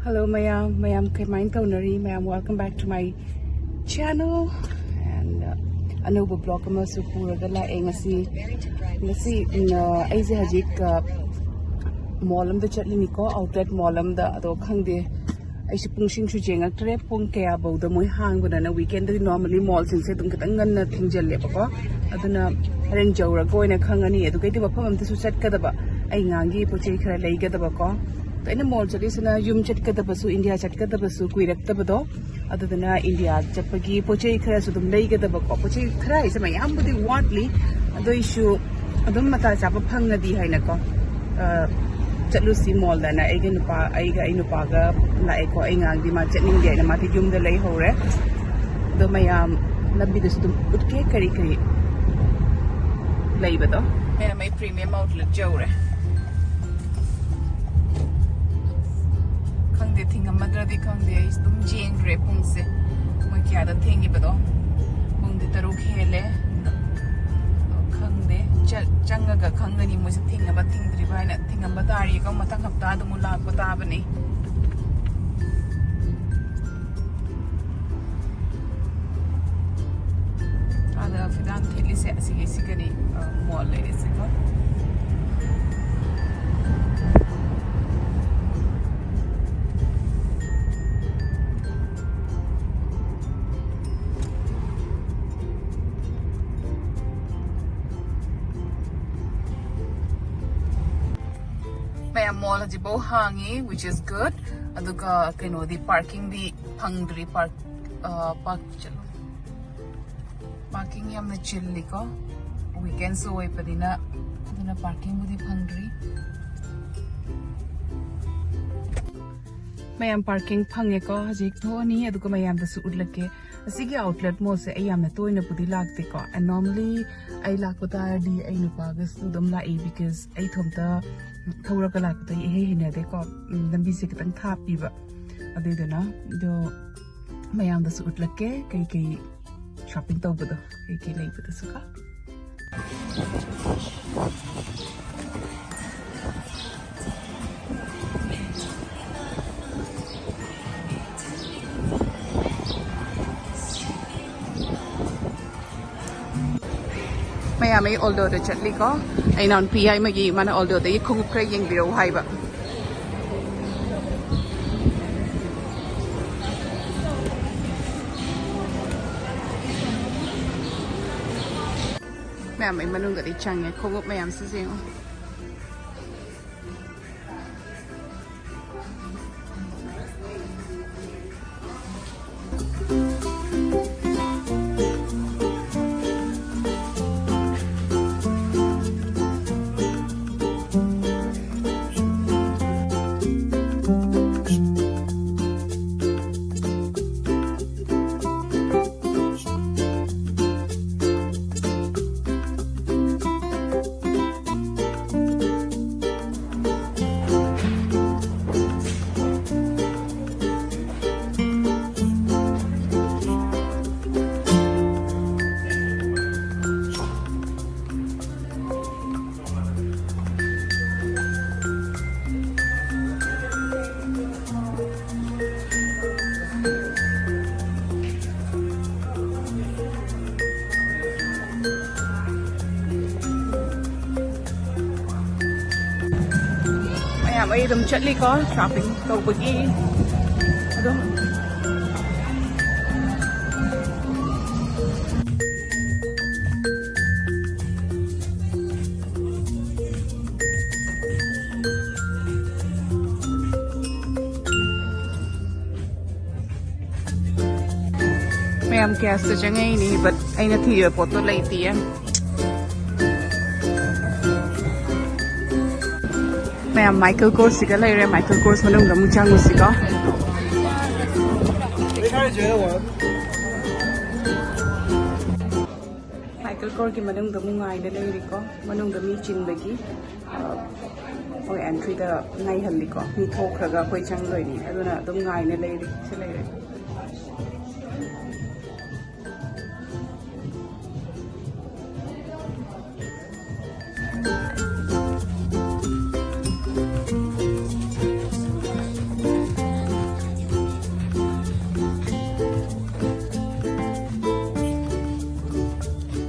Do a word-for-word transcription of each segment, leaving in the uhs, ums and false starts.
Hello ꯃꯌꯥꯝ, ꯃꯌꯥꯝ ꯀꯃꯥꯏꯅ ꯇꯧꯅꯔꯤ? ꯃꯌꯥꯝ, welcome back to my channel. And uh, ꯑꯅꯧꯕ vlog ꯑꯃꯁꯨ ꯄꯨꯔꯒ ꯂꯥꯛꯑꯦ ꯉꯁꯤ꯫ ꯉꯁꯤ ꯎꯝ, ꯑ, ꯑꯩꯁꯦ ꯍꯧꯖꯤꯛ ꯃꯣꯜ ꯑꯃꯗ ꯆꯠꯂꯤꯅꯤꯀꯣ, ꯑꯥꯎꯠꯂꯦꯠ ꯃꯣꯜ ꯑꯃꯗ꯫ ꯑꯗꯣ ꯈꯪꯗꯦ, ꯑꯩꯁꯨ ꯄꯨꯡꯁꯤꯡꯁꯨ ꯌꯦꯡꯉꯛꯇ꯭ꯔꯦ, ꯄꯨꯡ ꯀꯌꯥꯐꯧꯗ ꯃꯣꯏ ꯍꯥꯡꯕꯅꯅ꯫ Weekendꯗꯗꯤ normally ꯃꯣꯜꯁꯤꯡꯁꯦ ꯑꯗꯨꯝ ꯈꯤꯇꯪ ꯉꯟꯅ ꯊꯤꯡꯖꯤꯜꯂꯦꯕꯀꯣ꯫ ꯑꯗꯨꯅ ꯍꯣꯔꯦꯟ ꯌꯧꯔꯒ ꯑꯣꯏꯅ ꯈꯪꯉꯅꯤ꯫ ꯑꯗꯨꯒꯩꯗꯤ ꯃꯐꯝ ꯑꯝꯇꯁꯨ ꯆꯠꯀꯗꯕ, ꯑꯩ ꯑꯉꯥꯡꯒꯤ ꯄꯣꯠ ꯆꯩ ꯈꯔ ꯂꯩꯒꯗꯕꯀꯣ꯫ ꯑꯗꯣ ꯑꯩꯅ ꯃꯣꯜ ꯆꯠꯂꯤꯁꯤꯅ ꯌꯨꯝ ꯆꯠꯀꯗꯕꯁꯨ, ꯏꯟꯗꯤꯌꯥ ꯆꯠꯀꯗꯕꯁꯨ ꯀꯨꯏꯔꯛꯇꯕꯗꯣ꯫ ꯑꯗꯨꯗꯨꯅ ꯏꯟꯗꯤꯌꯥ ꯆꯠꯄꯒꯤ ꯄꯣꯠ ꯆꯩ ꯈꯔꯁꯨ ꯑꯗꯨꯝ ꯂꯩꯒꯗꯕꯀꯣ꯫ ꯄꯣꯠ ꯆꯩ ꯈꯔ ꯍꯥꯏꯁꯦ ꯃꯌꯥꯝꯕꯨꯗꯤ ꯋꯥꯠꯂꯤ, ꯑꯗꯨꯏꯁꯨ ꯑꯗꯨꯝ ꯃꯇꯥ ꯆꯥꯕ ꯐꯪꯉꯗꯤ ꯍꯥꯏꯅꯀꯣ꯫ ꯑ, ꯆꯠꯂꯨꯁꯤ ꯃꯣꯜꯗꯅ ꯑꯩꯒ ꯅꯨꯄꯥ, ꯑꯩꯒ ꯑꯩ ꯅꯨꯄꯥꯒ ꯂꯥꯛꯑꯦꯀꯣ꯫ ꯑꯩ ꯉꯥꯡꯗꯤ ꯃꯥ ꯆꯠꯅꯤꯡꯗꯦ ꯍꯥꯏꯅ ꯃꯥꯗꯤ ꯌꯨꯝꯗ ꯂꯩꯍꯧꯔꯦ꯫ ꯑꯗꯣ ꯃꯌꯥꯝ ꯂꯝꯕꯤꯗꯁꯨ ꯑꯗꯨꯝ ꯎꯠꯀꯦ ꯀꯔꯤ ꯀꯔꯤ ꯂꯩꯕꯗꯣ꯫ ꯃꯌꯥꯝ ꯑꯩ premium outlet ꯌꯧꯔꯦ꯫ ꯈꯪꯗꯦ, ꯊꯤꯡꯉꯝꯃꯗ꯭ꯔꯗꯤ ꯈꯪꯗꯦ꯫ ꯑꯩ ꯑꯗꯨꯝ ꯌꯦꯡꯈ꯭ꯔꯦ ꯄꯨꯡꯁꯦ, ꯃꯣꯏ ꯀꯌꯥꯗ ꯊꯦꯡꯉꯤꯕꯗꯣ꯫ ꯄꯨꯡꯗꯤ ꯇꯔꯨꯛ ꯍꯦꯜꯂꯦ꯫ ꯈꯪꯗꯦ, ꯆ-, ꯆꯪꯉꯒ ꯈꯪꯒꯅꯤ ꯃꯣꯏꯁꯦ ꯊꯤꯡꯉꯕ ꯊꯤꯡꯗ꯭ꯔꯤꯕ ꯍꯥꯏꯅ꯫ ꯊꯤꯡꯉꯝꯕ ꯇꯥꯔꯗꯤ ꯃꯊꯪ ꯍꯞꯇꯥꯗ ꯑꯃꯨꯛ ꯂꯥꯛꯄ ꯇꯥꯕꯅꯤ꯫ ꯑꯥꯗ ꯐꯤꯗꯥꯟ ꯊꯦꯠꯂꯤꯁꯦ ꯑꯁꯤꯒꯤ, ꯁꯤꯒꯅꯤ, ꯑ, ꯃꯣꯜ ꯂꯩꯔꯤꯁꯦꯀꯣ꯫ ꯃꯌꯥꯝ ꯃꯣꯜ ꯍꯧꯖꯤꯛꯐꯥꯎ ꯍꯥꯡꯉꯤ, which is good. ꯑꯗꯨꯒ ꯀꯩꯅꯣꯗꯤ, parkingꯗꯤ ꯐꯪꯗ꯭ꯔꯤ꯫ Park, ꯑ, park ꯆꯠꯂꯣ꯫ Parking ꯌꯥꯝꯅ ꯆꯤꯜꯂꯤꯀꯣ, weekendꯁꯨ ꯑꯣꯏꯕꯅꯤꯅ꯫ ꯑꯗꯨꯅ parkingꯕꯨꯗꯤ ꯐꯪꯗ꯭ꯔꯤ꯫ ꯃꯌꯥꯝ parking ꯐꯪꯉꯦꯀꯣ꯫ ꯍꯧꯖꯤꯛ ꯊꯣꯛꯑꯅꯤ, ꯑꯗꯨꯒ ꯃꯌꯥꯝꯗꯁꯨ ꯎꯠꯂꯛꯀꯦ꯫ ꯑꯁꯤꯒꯤ outlet mallꯁꯦ ꯑꯩ ꯌꯥꯝꯅ ꯇꯣꯏꯅꯕꯨꯗꯤ ꯂꯥꯛꯇꯦꯀꯣ꯫ And normally ꯑꯩ ꯂꯥꯛꯄ ꯇꯥꯔꯗꯤ ꯑꯩ ꯅꯨꯄꯥꯒꯁꯨ ꯑꯗꯨꯝ ꯂꯥꯛꯏ, because ꯑꯩ ꯏꯊꯣꯝꯇ ꯊꯧꯔꯒ ꯂꯥꯛꯄꯗꯣ ꯑꯩ ꯏꯍꯩ ꯍꯩꯅꯗꯦꯀꯣ꯫ ꯎꯝ, ꯂꯝꯕꯤꯁꯦ ꯈꯤꯇꯪ ꯊꯥꯞꯄꯤꯕ꯫ ꯑꯗꯨꯏꯗꯨꯅ ꯑꯗꯣ ꯃꯌꯥꯝꯗꯁꯨ ꯎꯠꯂꯛꯀꯦ ꯀꯩ ꯀꯩ shopping ꯇꯧꯕꯗꯣ, ꯀꯩ ꯀꯩ ꯂꯩꯕꯗꯨꯁꯨ ꯀꯣ꯫ ꯑꯩ ꯑꯣꯜꯗꯣꯗ ꯆꯠꯂꯤꯀꯣ꯫ ꯑꯩ ꯏꯅꯥꯎꯅꯨꯄꯤ ꯌꯥꯏꯃꯒꯤ, ꯃꯥꯅ ꯑꯣꯜꯗꯣꯗꯒꯤ ꯈꯣꯡꯎꯞ ꯈꯔ ꯌꯦꯡꯕꯤꯔꯛꯎ ꯍꯥꯏꯕ꯫ ꯃꯌꯥꯝ ꯑꯩ ꯃꯅꯨꯡꯗꯗꯤ ꯆꯪꯉꯦ꯫ ꯈꯣꯡꯎꯞ ꯃꯌꯥꯝꯁꯤꯁꯨ ꯌꯦꯡꯉꯨ꯫ ꯃꯌꯥꯝ ꯑꯩ ꯑꯗꯨꯝ ꯆꯠꯂꯤꯀꯣ, ꯁꯣꯄꯤꯡ ꯇꯧꯕꯒꯤ ꯑꯗꯨꯝ꯫ ꯃꯌꯥꯝ ꯀꯦꯁꯇ ꯆꯪꯉꯛꯏꯅꯤ, but ꯑꯩꯅ ꯊꯤꯕ ꯄꯣꯠꯇꯣ ꯂꯩꯇꯤꯌꯦ꯫ ꯃꯌꯥꯝ ꯃꯥꯏꯀꯦꯜ ꯀꯣꯔꯁꯁꯤꯗ ꯂꯩꯔꯦ꯫ ꯃꯥꯏꯀꯦꯜ ꯀꯣꯔꯁ ꯃꯅꯨꯡꯗ ꯑꯃꯨꯛ ꯆꯪꯉꯨꯁꯤꯀꯣ꯫ ꯃꯥꯏꯀꯦꯜ ꯀꯣꯔꯁꯀꯤ ꯃꯅꯨꯡꯗ ꯑꯃꯨꯛ ꯉꯥꯏꯅ ꯂꯩꯔꯤꯀꯣ꯫ ꯃꯅꯨꯡꯗ ꯃꯤ ꯆꯤꯟꯕꯒꯤ, ꯑ, ꯃꯣꯏ ꯑꯦꯟꯇ꯭ꯔꯤꯗ ꯉꯥꯏꯍꯜꯂꯤꯀꯣ꯫ ꯃꯤ ꯊꯣꯛꯈ꯭ꯔꯒ ꯑꯩꯈꯣꯏ ꯆꯪꯗꯣꯏꯅꯤ꯫ ꯑꯗꯨꯅ ꯑꯗꯨꯝ ꯉꯥꯏꯅ ꯂꯩꯔꯤ꯫ ꯁꯤ ꯂꯩꯔꯦ꯫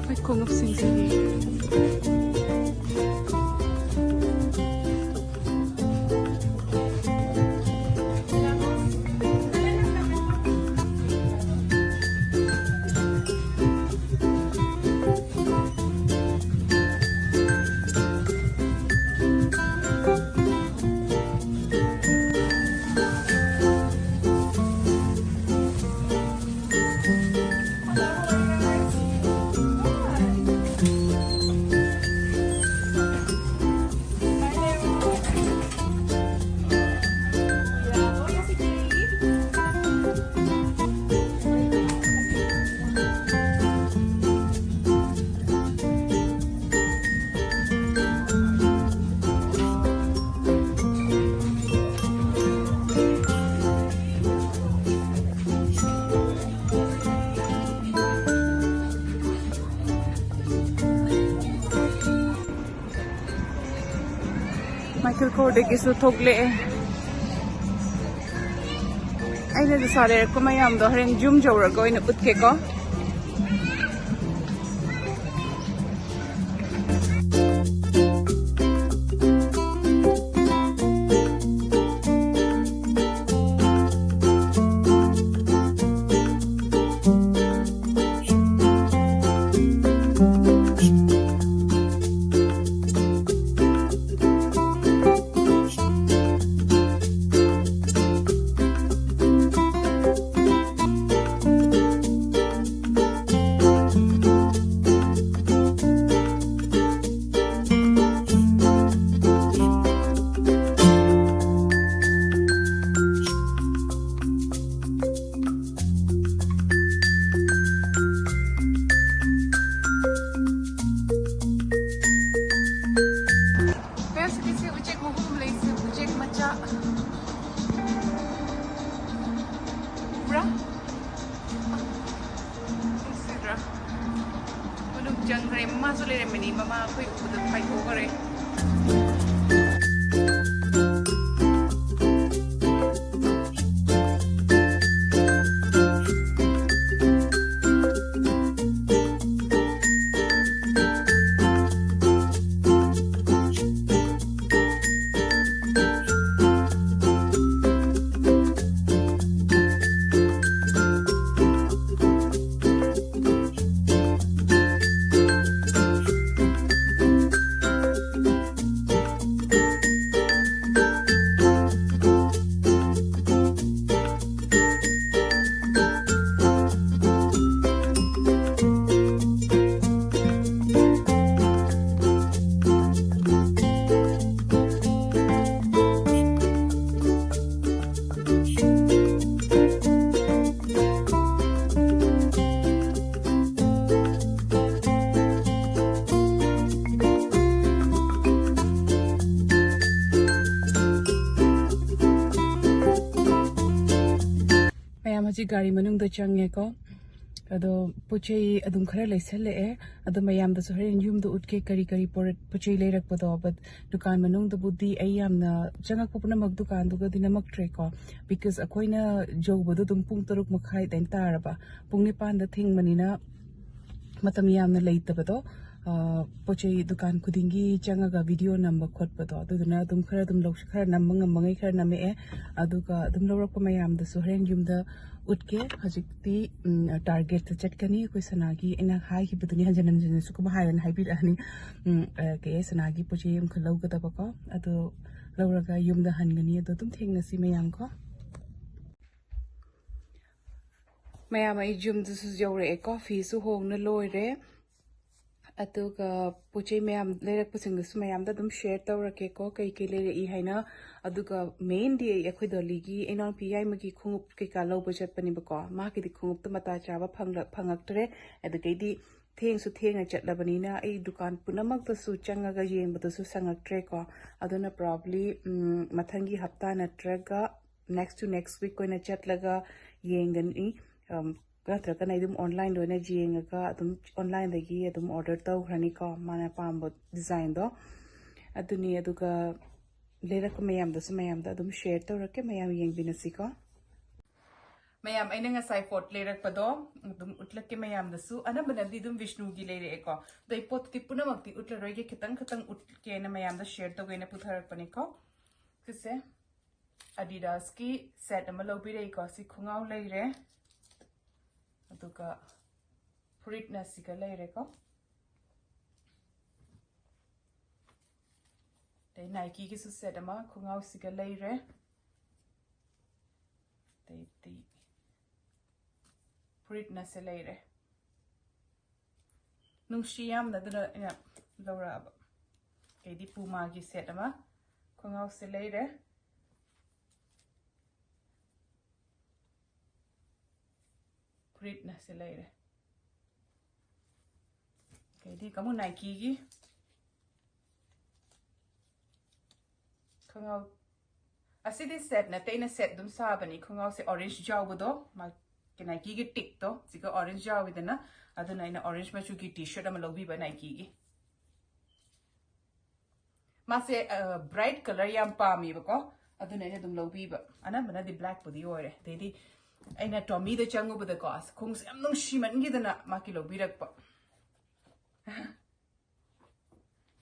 ꯃꯣꯏ ꯈꯣꯡꯎꯞꯁꯤꯡꯁꯤꯗꯤ ꯁꯣꯔꯗꯒꯤꯁꯨ ꯊꯣꯛꯂꯛꯑꯦ꯫ ꯑꯩꯅ ꯗꯤꯁꯥ ꯂꯩꯔꯛꯄ ꯃꯌꯥꯝꯗꯣ ꯍꯣꯔꯦꯟ ꯌꯨꯝ ꯌꯧꯔꯒ ꯑꯣꯏꯅ ꯎꯠꯀꯦꯀꯣ꯫ ꯁꯤꯒꯤꯁꯦ ꯎꯆꯦꯛ ꯃꯍꯨꯝ ꯂꯩꯁꯦ, ꯎꯆꯦꯛ ꯃꯆꯥ꯫ ꯎꯕ꯭ꯔꯥ? ꯎꯁꯤꯗ꯭ꯔꯥ? ꯃꯅꯨꯡ ꯆꯪꯈ꯭ꯔꯦ꯫ ꯃꯃꯥꯁꯨ ꯂꯩꯔꯝꯃꯤꯅꯤ꯫ ꯃꯃꯥ ꯑꯩꯈꯣꯏ ꯎꯕꯗ ꯄꯥꯏꯊꯣꯛꯈ꯭ꯔꯦ꯫ ꯃꯌꯥꯝ ꯍꯧꯖꯤꯛ ꯒꯥꯔꯤ ꯃꯅꯨꯡꯗ ꯆꯪꯉꯦꯀꯣ꯫ ꯑꯗꯣ ꯄꯣꯠ ꯆꯩ ꯑꯗꯨꯝ ꯈꯔ ꯂꯩꯁꯜꯂꯛꯑꯦ꯫ ꯑꯗꯣ ꯃꯌꯥꯝꯗꯁꯨ ꯍꯣꯔꯦꯟ ꯌꯨꯝꯗ ꯎꯠꯀꯦ ꯀꯔꯤ ꯀꯔꯤ ꯄꯣꯔꯛ-, ꯄꯣꯠ ꯆꯩ ꯂꯩꯔꯛꯄꯗꯣ꯫ But ꯗꯨꯀꯥꯟ ꯃꯅꯨꯡꯗꯕꯨꯗꯤ ꯑꯩ ꯌꯥꯝꯅ ꯆꯪꯉꯛꯄ ꯄꯨꯝꯅꯃꯛ ꯗꯨꯀꯥꯟꯗꯨꯒꯗꯤ ꯅꯝꯃꯛꯇ꯭ꯔꯦꯀꯣ꯫ Because ꯑꯩꯈꯣꯏꯅ ꯌꯧꯕꯗꯣ ꯑꯗꯨꯝ ꯄꯨꯡ ꯇꯔꯨꯛ ꯃꯈꯥꯏ ꯑꯗꯨꯃꯥꯏꯅ ꯇꯥꯔꯕ꯫ ꯄꯨꯡ ꯅꯤꯄꯥꯟꯗ ꯊꯤꯡꯕꯅꯤꯅ ꯃꯇꯝ ꯌꯥꯝꯅ ꯂꯩꯇꯕꯗꯣ꯫ ꯑ, ꯄꯣꯠ ꯆꯩ ꯗꯨꯀꯥꯟ ꯈꯨꯗꯤꯡꯒꯤ ꯆꯪꯉꯒ video ꯅꯝꯕ ꯈꯣꯠꯄꯗꯣ, ꯑꯗꯨꯗꯨꯅ ꯑꯗꯨꯝ ꯈꯔ ꯑꯗꯨꯝ ꯂꯧ-, ꯈꯔ ꯅꯝꯕ ꯉꯝꯃꯉꯩ ꯈꯔ ꯅꯝꯃꯛꯑꯦ꯫ ꯑꯗꯨꯒ ꯑꯗꯨꯝ ꯂꯧꯔꯛꯄ ꯃꯌꯥꯝꯗꯁꯨ ꯍꯣꯔꯦꯟ ꯌꯨꯝꯗ ꯎꯠꯀꯦ꯫ ꯍꯧꯖꯤꯛꯇꯤ, ꯎꯝ, Target ꯆꯠꯀꯅꯤ꯫ ꯑꯩꯈꯣꯏ ꯁꯅꯥꯒꯤ ꯑꯩꯅ ꯍꯥꯏꯈꯤꯕꯗꯨꯅꯤ, ꯍꯟꯖꯤꯟ ꯍꯟꯖꯤꯟꯅꯁꯨ ꯀꯨꯝ ꯍꯥꯏꯔꯅꯤ ꯍꯥꯏꯕꯤꯔꯛꯑꯅꯤ꯫ ꯎꯝ, ꯑ, ꯀꯩ ꯍꯥꯏ, ꯁꯅꯥꯒꯤ ꯄꯣꯠ ꯆꯩ ꯑꯃꯈꯛ ꯂꯧꯒꯗꯕꯀꯣ꯫ ꯑꯗꯣ ꯂꯧꯔꯒ ꯌꯨꯝꯗ ꯍꯟꯒꯅꯤ꯫ ꯑꯗꯣ ꯑꯗꯨꯝ ꯊꯦꯡꯅꯁꯤ ꯃꯌꯥꯝ ꯀꯣ꯫ ꯃꯌꯥꯝ, ꯑꯩ ꯌꯨꯝꯗꯁꯨ ꯌꯧꯔꯛꯑꯦꯀꯣ, ꯐꯤꯁꯨ ꯍꯣꯡꯅ ꯂꯣꯏꯔꯦ꯫ ꯑꯗꯨꯒ ꯄꯣꯠ ꯆꯩ ꯃꯌꯥꯝ ꯂꯩꯔꯛꯄꯁꯤꯡꯗꯨꯁꯨ ꯃꯌꯥꯝꯗ ꯑꯗꯨꯝ share ꯇꯧꯔꯛꯀꯦꯀꯣ, ꯀꯩ ꯀꯩ ꯂꯩꯔꯛꯏ ꯍꯥꯏꯅ꯫ ꯑꯗꯨꯒ mainly ꯑꯩ, ꯑꯩꯈꯣꯏ ꯗꯣꯂꯤꯒꯤ ꯏꯅꯥꯎꯄꯤ ꯌꯥꯏꯃꯒꯤ ꯈꯣꯡꯎꯞ ꯀꯩꯀꯥ ꯂꯧꯕ ꯆꯠꯄꯅꯦꯕꯀꯣ꯫ ꯃꯥꯒꯤꯗꯤ ꯈꯣꯡꯎꯞꯇꯣ ꯃꯇꯥ ꯆꯥꯕ ꯐꯪꯂꯛ-, ꯐꯪꯉꯛꯇ꯭ꯔꯦ꯫ ꯑꯗꯨꯗꯩꯗꯤ ꯊꯦꯡꯁꯨ ꯊꯦꯡꯅ ꯆꯠꯂꯕꯅꯤꯅ ꯑꯩ ꯗꯨꯀꯥꯟ ꯄꯨꯝꯅꯃꯛꯇꯁꯨ ꯆꯪꯉꯒ ꯌꯦꯡꯕꯗꯨꯁꯨ ꯁꯪꯉꯛꯇ꯭ꯔꯦꯀꯣ꯫ ꯑꯗꯨꯅ probably, ꯎꯝ, ꯃꯊꯪꯒꯤ ꯍꯞꯇꯥ ꯅꯠꯇ꯭ꯔꯒ next to next week ꯑꯣꯏꯅ ꯆꯠꯂꯒ ꯌꯦꯡꯒꯅꯤ꯫ ꯎꯝ, ꯅꯠꯇ꯭ꯔꯒꯅ ꯑꯩ ꯑꯗꯨꯝ online ꯗ ꯑꯣꯏꯅ ꯌꯦꯡꯉꯒ ꯑꯗꯨꯝ online ꯗꯒꯤ ꯑꯗꯨꯝ order ꯇꯧꯈ꯭ꯔꯅꯤꯀꯣ, ꯃꯥꯅ ꯄꯥꯝꯕ design ꯗꯣ꯫ ꯑꯗꯨꯅꯤ, ꯑꯗꯨꯒ ꯂꯩꯔꯛꯄ ꯃꯌꯥꯝꯗꯁꯨ ꯃꯌꯥꯝꯗ ꯑꯗꯨꯝ share ꯇꯧꯔꯛꯀꯦ, ꯃꯌꯥꯝ ꯌꯦꯡꯕꯤꯅꯁꯤꯀꯣ꯫ ꯃꯌꯥꯝ, ꯑꯩꯅ ꯉꯁꯥꯏ ꯄꯣꯠ ꯂꯩꯔꯛꯄꯗꯣ ꯑꯗꯨꯝ ꯎꯠꯂꯛꯀꯦ ꯃꯌꯥꯝꯗꯁꯨ꯫ ꯑꯅꯝꯕꯅꯗꯤ ꯑꯗꯨꯝ ꯕꯤꯁꯅꯨꯒꯤ ꯂꯩꯔꯛꯑꯦꯀꯣ, ꯑꯗꯣ ꯑꯩ ꯄꯣꯠꯇꯨꯗꯤ ꯄꯨꯝꯅꯃꯛꯇꯤ ꯎꯠꯂꯔꯣꯏꯒꯦ, ꯈꯤꯇꯪ ꯈꯤꯇꯪ ꯎꯠꯀꯦꯅ ꯃꯌꯥꯝꯗ share ꯇꯧꯒꯦꯅ ꯄꯨꯊꯔꯛꯄꯅꯤꯀꯣ꯫ ꯁꯤꯁꯦ Adidas ꯀꯤ set ꯑꯃ ꯂꯧꯕꯤꯔꯛꯏꯀꯣ꯫ ꯁꯤ ꯈꯣꯡꯒ꯭ꯔꯥꯎ ꯂꯩꯔꯦ, ꯑꯗꯨꯒ ꯐꯨꯔꯤꯠꯅ ꯁꯤꯒ ꯂꯩꯔꯦꯀꯣ꯫ ꯑꯗꯩ Nike ꯒꯤꯁꯨ set ꯑꯃ ꯈꯣꯡꯒ꯭ꯔꯥꯎꯁꯤꯒ ꯂꯩꯔꯦ꯫ ꯑꯗꯩꯗꯤ ꯐꯨꯔꯤꯠꯅ ꯁꯤ ꯂꯩꯔꯦ꯫ ꯅꯨꯡꯁꯤ ꯌꯥꯝꯅ, ꯑꯗꯨꯅ ꯑꯩꯅ ꯂꯧꯔꯛꯑꯕ꯫ ꯑꯗꯩꯗꯤ Puma ꯒꯤ set ꯑꯃ, ꯈꯣꯡꯒ꯭ꯔꯥꯎꯁꯦ ꯂꯩꯔꯦ, ꯐꯨꯔꯤꯠꯅ ꯁꯤ ꯂꯩꯔꯦ꯫ ꯑꯗꯩꯗꯤ ꯑꯃꯨꯛ Nike ꯒꯤ ꯈꯣꯡꯒ꯭ꯔꯥꯎ, ꯑꯁꯤꯗꯤ set ꯅꯠꯇꯦ, ꯑꯩꯅ set ꯑꯗꯨꯝ ꯁꯥꯕꯅꯤ꯫ ꯈꯣꯡꯒ꯭ꯔꯥꯎꯁꯦ orange ꯌꯥꯎꯕꯗꯣ, ꯃꯥ-, ꯅꯥꯏꯀꯤꯒꯤ ꯇꯤꯛꯇꯣ ꯁꯤꯒ ꯑꯣꯔꯦꯟꯖ ꯌꯥꯎꯋꯤꯗꯅ, ꯑꯗꯨꯅ ꯑꯩꯅ ꯑꯣꯔꯦꯟꯖ ꯃꯆꯨꯒꯤ ꯇꯤ ꯁꯔꯠ ꯑꯃ ꯂꯧꯕꯤꯕ ꯅꯥꯏꯀꯤꯒꯤ꯫ ꯃꯥꯁꯦ ꯕ꯭ꯔꯥꯏꯠ ꯀꯂꯔ ꯌꯥꯝ ꯄꯥꯝꯃꯦꯕꯀꯣ, ꯑꯗꯨꯅ ꯑꯩꯅ ꯑꯗꯨꯝ ꯂꯧꯕꯤꯕ꯫ ꯑꯅꯝꯕꯅꯗꯤ ꯕ꯭ꯂꯦꯛꯄꯨꯗꯤ ꯑꯣꯏꯔꯦ꯫ ꯑꯗꯩꯗꯤ ꯑꯩꯅ ꯇꯣꯃꯤꯗ ꯆꯪꯉꯨꯕꯗꯀꯣ, ꯑꯁ, ꯈꯣꯡꯎꯞꯁꯦ ꯌꯥꯝ ꯅꯨꯡꯁꯤꯃꯟꯈꯤꯗꯅ ꯃꯥꯒꯤ ꯂꯧꯕꯤꯔꯛꯄ꯫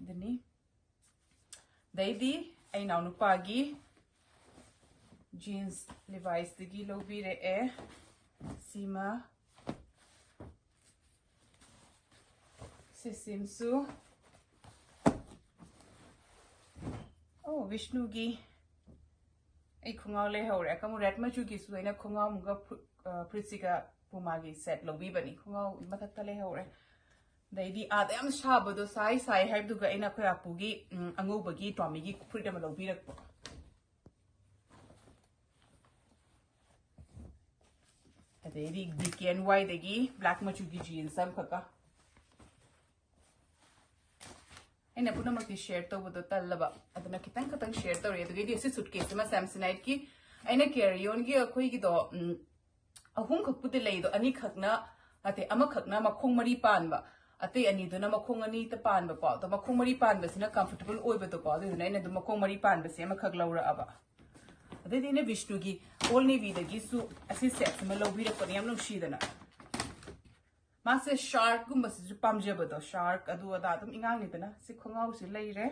ꯑꯗꯨꯅꯤ꯫ ꯑꯗꯩꯗꯤ ꯑꯩ ꯏꯅꯥꯎꯅꯨꯄꯥꯒꯤ ꯖꯤꯟꯁ ꯂꯤꯚꯥꯏꯁꯇꯒꯤ ꯂꯧꯕꯤꯔꯛꯑꯦ ꯁꯤꯃ꯫ ꯁꯤꯁꯤꯝꯁꯨ꯫ ꯑꯣ, ꯕꯤꯁꯅꯨꯒꯤ ꯑꯩ ꯈꯣꯡꯒ꯭ꯔꯥꯎ ꯂꯩꯍꯧꯔꯦ꯫ ꯑꯀꯪꯕ ꯔꯦꯗ ꯃꯆꯨꯒꯤꯁꯨ ꯑꯩꯅ ꯈꯣꯡꯒ꯭ꯔꯥꯎ ꯑꯃꯒ ꯐꯨ-, ꯑ, ꯐꯨꯔꯤꯠꯁꯤꯒ ꯄꯨꯃꯥꯒꯤ ꯁꯦꯠ ꯂꯧꯕꯤꯕꯅꯤ꯫ ꯈꯣꯡꯒ꯭ꯔꯥꯎ ꯃꯊꯛꯇ ꯂꯩꯍꯧꯔꯦ꯫ ꯑꯗꯩꯗꯤ ꯑꯥꯗ ꯌꯥꯝ ꯁꯥꯕꯗꯣ ꯁꯥꯏ ꯁꯥꯏ ꯍꯥꯏꯕꯗꯨꯒ ꯑꯩꯅ ꯑꯩꯈꯣꯏ ꯑꯄꯨꯒꯤ, ꯎꯝ, ꯑꯉꯧꯕꯒꯤ ꯇꯣꯃꯤꯒꯤ ꯐꯨꯔꯤꯠ ꯑꯃ ꯂꯧꯕꯤꯔꯛꯄ꯫ ꯑꯗꯩꯗꯤ ꯗꯤ ꯀꯦ ꯑꯦꯟ ꯋꯥꯏꯗꯒꯤ ꯕ꯭ꯂꯦꯛ ꯃꯆꯨꯒꯤ ꯖꯤꯟꯁ ꯑꯃꯈꯛꯀ꯫ ꯑꯩꯅ ꯄꯨꯝꯅꯃꯛꯇꯤ ꯁꯤꯌꯔ ꯇꯧꯕꯗꯣ ꯇꯜꯂꯕ, ꯑꯗꯨꯅ ꯈꯤꯇꯪ ꯈꯤꯇꯪ ꯁꯤꯌꯔ ꯇꯧꯔꯦ꯫ ꯑꯗꯨꯒꯤꯗꯤ ꯁꯤ ꯁꯨꯠꯀꯦꯁꯁꯤꯃ ꯁꯦꯝꯁꯅꯥꯏꯠꯀꯤ ꯑꯩꯅ ꯀꯦꯔꯤꯌꯣꯟꯒꯤ ꯑꯩꯈꯣꯏꯒꯤꯗꯣ, ꯎꯝ, ꯑꯍꯨꯝꯈꯛꯄꯨꯗꯤ ꯂꯩꯗꯣ, ꯑꯅꯤꯈꯛꯅ, ꯅꯠꯇꯦ, ꯑꯃꯈꯛꯅ ꯃꯈꯣꯡ ꯃꯔꯤ ꯄꯥꯟꯕ, ꯑꯇꯩ ꯑꯅꯤꯗꯨꯅ ꯃꯈꯣꯡ ꯑꯅꯤꯇ ꯄꯥꯟꯕꯀꯣ꯫ ꯑꯗꯣ ꯃꯈꯣꯡ ꯃꯔꯤ ꯄꯥꯟꯕꯁꯤꯅ ꯀꯝꯐꯣꯔꯇꯦꯕꯜ ꯑꯣꯏꯕꯗꯣꯀꯣ, ꯑꯗꯨꯗꯨꯅ ꯑꯩꯅ ꯑꯗꯨꯝ ꯃꯈꯣꯡ ꯃꯔꯤ ꯄꯥꯟꯕꯁꯦ ꯑꯃꯈꯛ ꯂꯧꯔꯛꯑꯕ꯫ ꯑꯗꯩꯗꯤ ꯑꯩꯅ ꯕꯤꯁꯅꯨꯒꯤ ꯑꯣꯜ ꯅꯦꯚꯤꯗꯒꯤꯁꯨ ꯑꯁꯤ ꯁꯦꯠꯁꯤꯃ ꯂꯧꯕꯤꯔꯛꯄꯅꯦ, ꯌꯥꯝ ꯅꯨꯡꯁꯤꯗꯅ꯫ ꯃꯥꯁꯦ ꯁꯥꯔꯛꯀꯨꯝꯕꯁꯤꯁꯨ ꯄꯥꯝꯖꯕꯗꯣ, ꯁꯥꯔꯛ ꯑꯗꯨ ꯑꯗꯥ ꯑꯗꯨꯝ ꯏꯉꯥꯡꯅꯤꯗꯅ꯫ ꯁꯤ ꯈꯣꯡꯒ꯭ꯔꯥꯎꯁꯤ ꯂꯩꯔꯦ꯫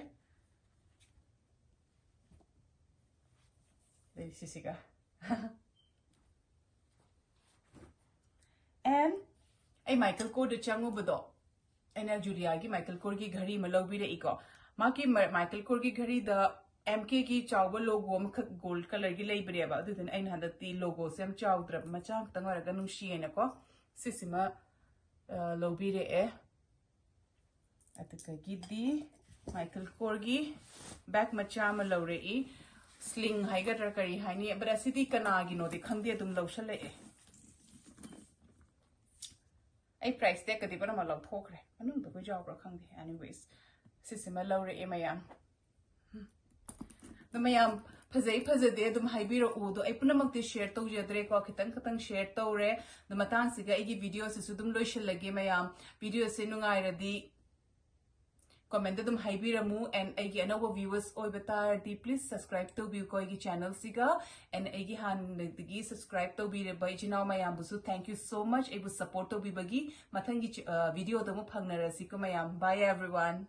ꯑꯗꯩ ꯁꯤꯁꯤꯒ꯫ And ꯑꯩ ꯃꯥꯏꯀꯦꯜ ꯀꯣꯔꯗ ꯆꯪꯉꯨꯕꯗꯣ, ꯑꯩꯅ ꯖꯨꯂꯤꯌꯥꯒꯤ ꯃꯥꯏꯀꯦꯜ ꯀꯣꯔꯒꯤ ꯘꯔꯤ ꯑꯃ ꯂꯧꯕꯤꯔꯛꯏꯀꯣ꯫ ꯃꯥꯒꯤ ꯃ-, ꯃꯥꯏꯀꯦꯜ ꯀꯣꯔꯒꯤ ꯘꯔꯤꯗ ꯑꯦꯝ ꯀꯦꯒꯤ ꯆꯥꯎꯕ ꯂꯣꯒꯣ ꯑꯃꯈꯛ ꯒꯣꯜꯗ ꯀꯂꯔꯒꯤ ꯂꯩꯕꯅꯦꯕ꯫ ꯑꯗꯨꯗꯨꯅ ꯑꯩꯅ ꯍꯟꯗꯛꯇꯤ ꯂꯣꯒꯣꯁꯦ ꯌꯥꯝ ꯆꯥꯎꯗ꯭ꯔꯕ, ꯃꯆꯥ ꯈꯛꯇꯪ ꯑꯣꯏꯔꯒ ꯅꯨꯡꯁꯤꯌꯦꯅꯀꯣ꯫ ꯁꯤꯁꯤꯃ, ꯑ, ꯂꯧꯕꯤꯔꯛꯑꯦ꯫ ꯑꯗꯨꯗꯒꯤꯗꯤ ꯃꯥꯏꯀꯦꯜ ꯀꯣꯔꯒꯤ ꯕꯦꯒ ꯃꯆꯥ ꯑꯃ ꯂꯧꯔꯛꯏ꯫ ꯁ꯭ꯂꯤꯡ ꯍꯥꯏꯒꯗ꯭ꯔꯥ ꯀꯔꯤ ꯍꯥꯏꯅꯤ, but ꯑꯁꯤꯗꯤ ꯀꯅꯥꯒꯤꯅꯣꯗꯤ ꯈꯪꯗꯦ, ꯑꯗꯨꯝ ꯂꯧꯁꯜꯂꯛꯑꯦ꯫ ꯑꯩ ꯄ꯭ꯔꯥꯏꯁ ꯇꯦꯒꯀꯗꯤ ꯄꯨꯝꯅꯃꯛ ꯂꯧꯊꯣꯛꯈ꯭ꯔꯦ, ꯃꯅꯨꯡꯗ ꯑꯩꯈꯣꯏ ꯌꯥꯎꯕ꯭ꯔꯥ ꯈꯪꯗꯦ꯫ Anyways, ꯁꯤꯁꯤꯃ ꯂꯧꯔꯛꯑꯦ ꯃꯌꯥꯝ꯫ ꯑꯗꯣ ꯃꯌꯥꯝ, ꯐꯖꯩ ꯐꯖꯗꯦ ꯑꯗꯨꯝ ꯍꯥꯏꯕꯤꯔꯛꯎ꯫ ꯑꯗꯣ ꯑꯩ ꯄꯨꯝꯅꯃꯛꯇꯤ ꯁꯦꯌꯔ ꯇꯧꯖꯗ꯭ꯔꯦꯀꯣ, ꯈꯤꯇꯪ ꯈꯤꯇꯪ ꯁꯦꯌꯔ ꯇꯧꯔꯦ꯫ ꯑꯗꯣ ꯃꯇꯥꯡꯁꯤꯒ ꯑꯩꯒꯤ ꯚꯤꯗꯤꯑꯣꯁꯤꯁꯨ ꯑꯗꯨꯝ ꯂꯣꯏꯁꯤꯜꯂꯒꯦ꯫ ꯃꯌꯥꯝ ꯚꯤꯗꯤꯑꯣꯁꯦ ꯅꯨꯡꯉꯥꯏꯔꯗꯤ ꯀꯃꯦꯟꯇ ꯑꯗꯨꯝ ꯍꯥꯏꯕꯤꯔꯝꯃꯨ꯫ And ꯑꯩꯒꯤ ꯑꯅꯧꯕ ꯚ꯭ꯌꯨꯋꯔꯁ ꯑꯣꯏꯕ ꯇꯥꯔꯗꯤ please subscribe ꯇꯧꯕꯤꯌꯨꯀꯣ ꯑꯩꯒꯤ ꯆꯦꯅꯦꯜꯁꯤꯒ꯫ And ꯑꯩꯒꯤ ꯍꯥꯟꯅꯗꯒꯤ subscribe ꯇꯧꯕꯤꯔꯕ ꯏꯆꯤꯟ ꯏꯅꯥꯎ ꯃꯌꯥꯝꯕꯨꯁꯨ thank you so much ꯑꯩꯕꯨ support ꯇꯧꯕꯤꯕꯒꯤ꯫ ꯃꯊꯪꯒꯤ ꯚꯤꯗꯤꯑꯣꯗ ꯑꯃꯨꯛ ꯐꯪꯅꯔꯁꯤꯀꯣ ꯃꯌꯥꯝ꯫ Bye everyone.